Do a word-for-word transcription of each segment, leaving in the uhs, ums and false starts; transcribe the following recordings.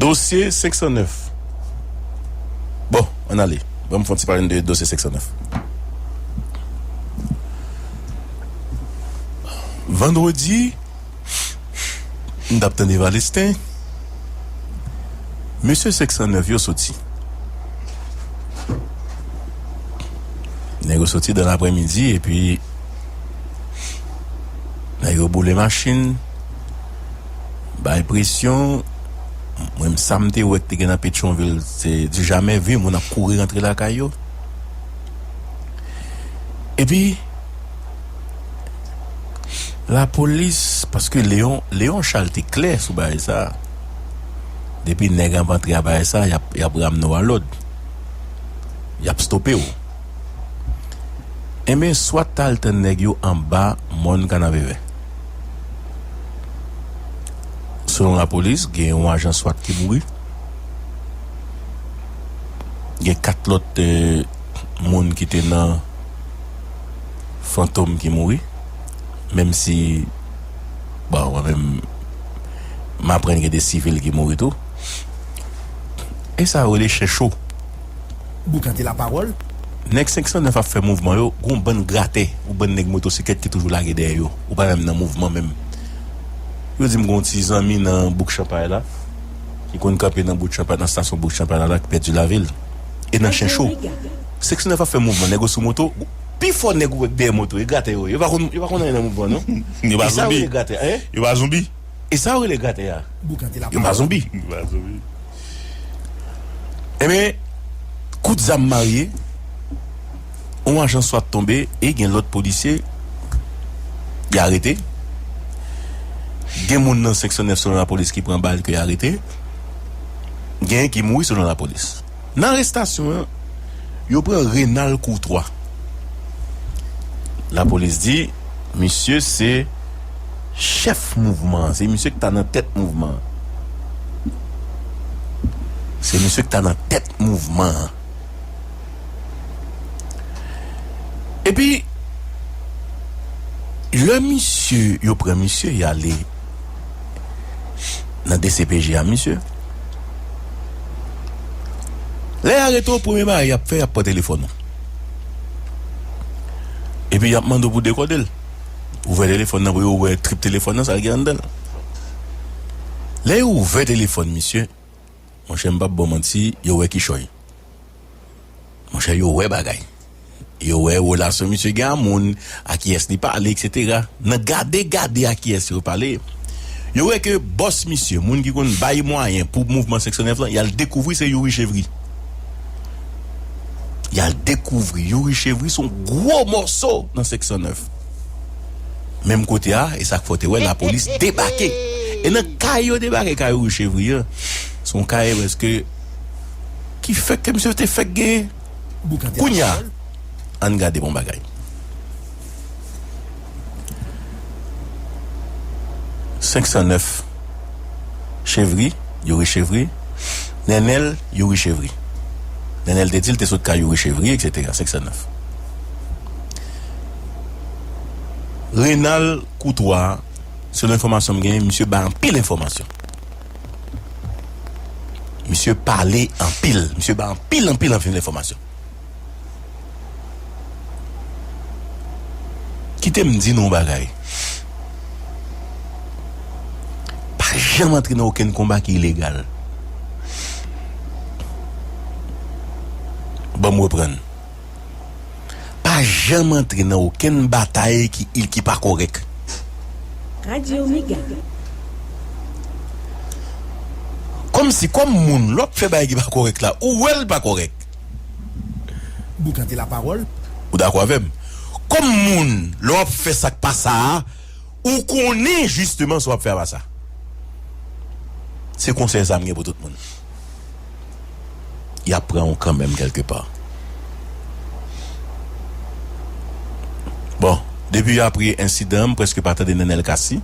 Dosye senk san nèf. Bon, ann ale. Ban m fè yon ti pale de dosye senk san nèf. Vandredi, m t ap tande Valesten. Mesye senk san nèf yo soti. Nèg yo soti dan laprèmidi, epi nèg yo boule machin, bay presyon. Mwen, sa m te wè k te gen nan Petyonvil, se du jamais vu, moun ap kouri rantre lakay yo. Epi, lapolis, paske Leon, Leon Charles te klè sou bagay sa a. Depi nèg ap antre a bagay sa a, y ap, y ap ramne w alòd. Y ap stope w. Enben, swat t al tann nèg yo anba mòn Kanapevè. Selon lapolis, gen yon ajan swat ki mouri. Gen kat lòt, eh, moun ki te nan Fantom ki mouri. Menm si, bon, mwen menm, m aprann gen de sivil ki mouri tou. E sa yo rele chen cho. Boukante lapawòl. Nèg senk san nèf ap fè mouvman yo, gon bann gratè, yon bann nèg motosiklèt ki toujou lage dèyè yo. Ou pa menm nan mouvman menm. Yo di m gon ti zanmi nan Bouk Chanpay la, ki konn kanpe nan Bouk Chanpay, nan stasyon Bouk Chanpay la, la, ki pèdi lavi l. E nan chen cho. Senk san nèf ap fè mouvman, nèg yo sou moto, pifò nèg ou wè k dèyè moto, e gratè yo ye. Yo pa konn, yo pa konn anyen nan mouvman, non. Yo pa zonbi. E sa yo rele gratè, en? Yo pa zonbi. E sa yo rele gratè a? Yo pa zonbi. Yo pa zonbi. Enben, kout zam marye, yon ajan swat tonbe e gen lòt polisye y arete. Gen moun nan senk san nèf selon lapolis ki pran bal ke y arete. Genyen ki mouri selon lapolis. Nan arestasyon an, yo pran Renald Courtois. Lapolis di, misye se chèf mouvman an, se misye ki ta nan tèt mouvman an. Se misye ki ta nan tèt mouvman an. Epi, lè misye, yo pran misye, y ale nan D C P J a misye. Lè y arete w, premye bagay y ap fè, y ap pran telefòn ou. Epi y ap mande w pou dekode l. Ouvè telefòn nan pou yo wè trip telefòn nan, sa l gen anndan l. Lè yo ouvè telefòn misye, monchè, m p ap ba w manti, yo wè kichòy. Monchè, yo wè bagay. Yo wè relasyon misye gen a moun, a kiyès li pale, etsetera. Nan gade, gade a kiyès yo pale, yo wè ke bòs misye, moun ki konn bay mwayen pou mouvman senk san nèf lan, y al dekouvri se Youri Chevry. Y al dekouvri Youri Chevry se yon gwo mòso nan senk san nèf. Menm kote a, e sa k fè w te wè lapolis debake. E nan kay yo debake, kay Youri Chevry an, se yon kay prèske ki fèk ke misye te fèk genyen. Kounye a, ann gade bon bagay. Senk san nèf, Chevry, Youri Chevry, Nènèl, Youri Chevry. Nènèl te di l te sot kay Youri Chevry, etsetera, senk san nèf. Renald Courtois, selon enfòmasyon m genyen, misye bay anpil enfòmasyon. Misye pale anpil. Misye bay anpil, anpil, anpil enfòmasyon. Kite m di nou yon bagay. Pa janm antre nan okenn konba ki ilegal. Ban m reprann. Pa janm antre nan okenn batay ki, ki pa kòrèk. Radyo Mega. Kòmsi, kòm moun, lè w ap fè bagay ki pa kòrèk la, ou wè l pa kòrèk. Boukante lapawòl. Ou dakò avè m? Kòm moun, lè w ap fè sa k pa sa a, ou konnen jisteman sa w ap fè a pa sa. Se konsèy sa m gen pou tout moun. Y ap pran w kanmenm kèlkepa. Bon, depi apre ensidan an, m prèske pa tande Nènèl Cassy.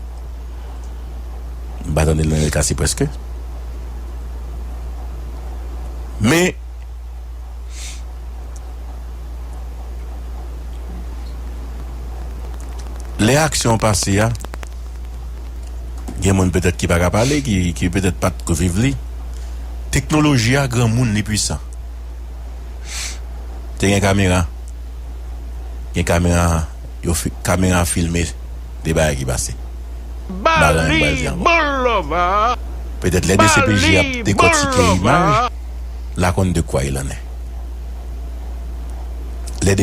M pa tande Nènèl Cassy prèske. Men, lè aksyon an pase a, gen moun petèt ki pa ka pale, ki, ki petèt pa t ko viv li. Teknoloji a granmoun li pwisan. Te gen kamera. Gen kamera, yo fi- kamera filme de bagay ki pase. M pa konn anyen m pral di ankò. Petèt lè D C P J ap dekòtike imaj, l a konn de kwa il en est. Lè